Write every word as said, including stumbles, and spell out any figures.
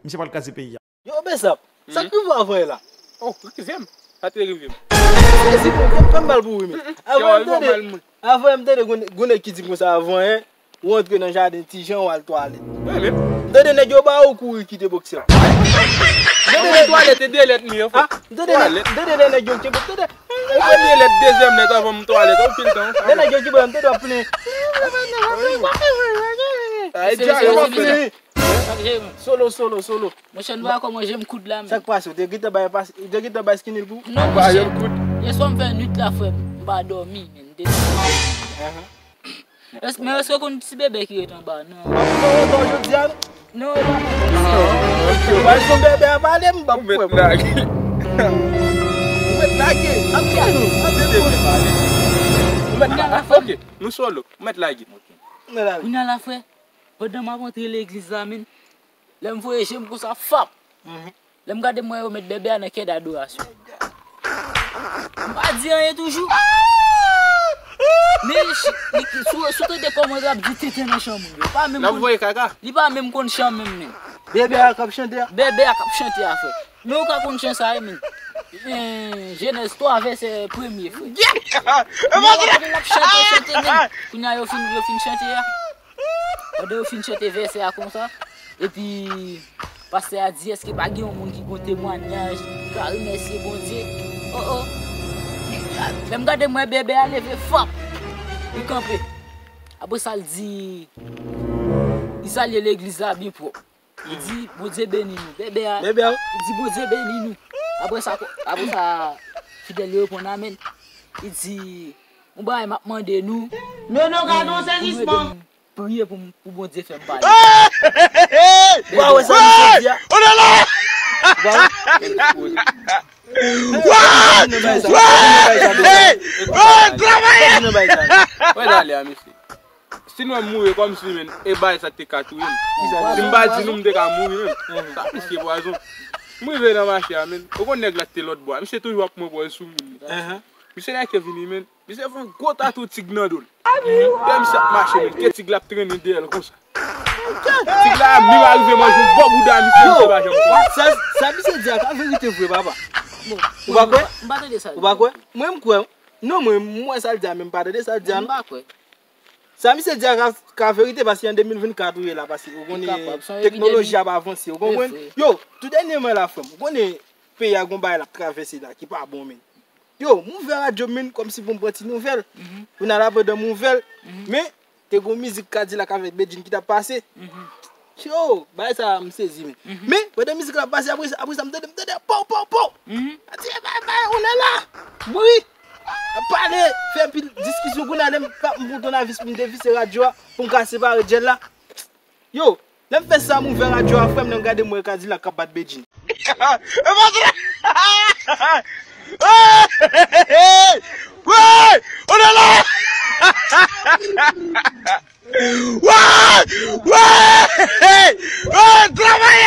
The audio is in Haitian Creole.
Misye pral kraze peyi a. Yo, Besap, sa k rive w avan yè la? Oh, rive m. Sa te rive m. Sezi pou fè m mal pou ou, men. Avan m tande, avan m tande gon nèg ki di konsa avan yè, ou antre nan jaden Ti Jan, ou al twalèt. Wi, men. M tande nèg yo ba ou kouri kite bòksè. Mwen twalèt e de lèt li, an fèt. Ah, m tande nèg, m tande lè nèg yo ki bòksè. Premye lèt, dezyèm lèt avan m twalèt, anpil tan. Lè nèg yo ki bòksè, m tande w ap plenyen. Ay, djòl, w ap plenyen. Solo, solo, solo. Monchè, nou pa kòman je m koud la, men. Sa k pase? Ou te gentan bay pas-, ou te gentan bay skinny l pou? Non, monchè. Yè swa m fè nwit la, frè m. M pa dòmi, men. M te Es-, men èske w konn ti bebe ki ret anba a? Non. W ap pran yon tan jodi a, non? Non, e pa mwen. Ou bay son bebe a pale, m p ap kwè. Ou mèt lage. Ou mèt lage. Ap di nou. Ap di nou. Ou mèt lage. Ok, nou solo. Ou mèt lage. Kounye a la, frè, pandan m ap antre legliz la, men, lè m voye je m konsa, fap! Lè m gade, m wè yo met bebe a nan kè dadorasyon. M pa di anyen toujou. Men, li, si w, si w tande kòman l ap di tenten nan chan moun yo. Li pa menm konn, li pa menm konn chan menm, men. Bebe a k ap chante a? Bebe a k ap chante a, frè. Men ou ka konn chan sa, wi, men. Eh, Jenèz twa, vèsè premye, frè. Kounye a, pandan l ap chante, chante, men. Kounye a, yo fin, yo fin chante a. Pandan yo fin chante vèsè a konsa, epi pastè a di, èske pa gen yon moun ki gon temwayaj, ki ka remèsye Bondye? Oh, oh. Lè m gade, m wè bebe a leve, fap! Li kanpe. Apre sa, l di, li salye legliz la byen pwòp. Li di, Bondye beni nou. Bebe a, li di, Bondye beni nou. Apre sa, apre sa, fidèl yo reponn amèn. Li di, yon bagay m ap mande nou. Men non, gade yon sezisman. Priye pou m, pou Bondye fè m pale. Ou pa wè sa misye di a? Ou pa wè? Wè! Wè! Wè! Travay! Wè, ale a, mesye. Si nou wè m mouri kòmsi, men, e bagay sa te ka touye m. Si m pa di nou, m te ka mouri, men. Sa plis ke pwazon. M rive nan mache a, men. Ou konn nèg la te lòt bò a. Misye toujou ap pran pòz sou moun. Misye nèke vini, men. Misye fè yon gwo tatou tig nan do l. Lè misye ap mache, men, ke tig la ap trennen dèyè l konsa. Tig la menm arive manje yon bò bouda misye, misye pa janm konn. Sa, sa misye di a ka verite vre, papa. Ou pa kwè? M pa tande sa. Ou pa kwè? Mwen, m kwè. Non, mwen, m wè sa l di a, men m pa tande sa l di a, non. M pa kwè. Sa misye di a ka, ka verite, paske an de mil vennkat ou ye la, paske ou konnen teknoloji ap avanse, ou konprann? Yo, tou dènyèman la, frè m, ou konnen peyi a gon bagay l ap travèse la ki pa bon, men. Yo, m ouvè radyo m, men, kòmsi pou m pran ti nouvèl. Kounye a la, pandan m ouvè l, men, te gon mizik Kadilak avèk Bedjine ki t ap pase. Yo, bagay sa a, m sezi, men. Men, pandan mizik la ap pase, apre sa, apre sa, m tande, m tande, pow, pow, pow! A di, e, bay, bay, on est là! Bri! Ap pale, fè anpil diskisyon, kounye a, lè m pa, m pran tounavis, m devise radyo a, pou m ka separe djèl la. Yo, lè m fè sa, m ouvè radyo a, frè m, lè m gade, m wè Kadilak k ap bat Bedjine. Wè! On est là! Wè! Wè! Wè! Travay!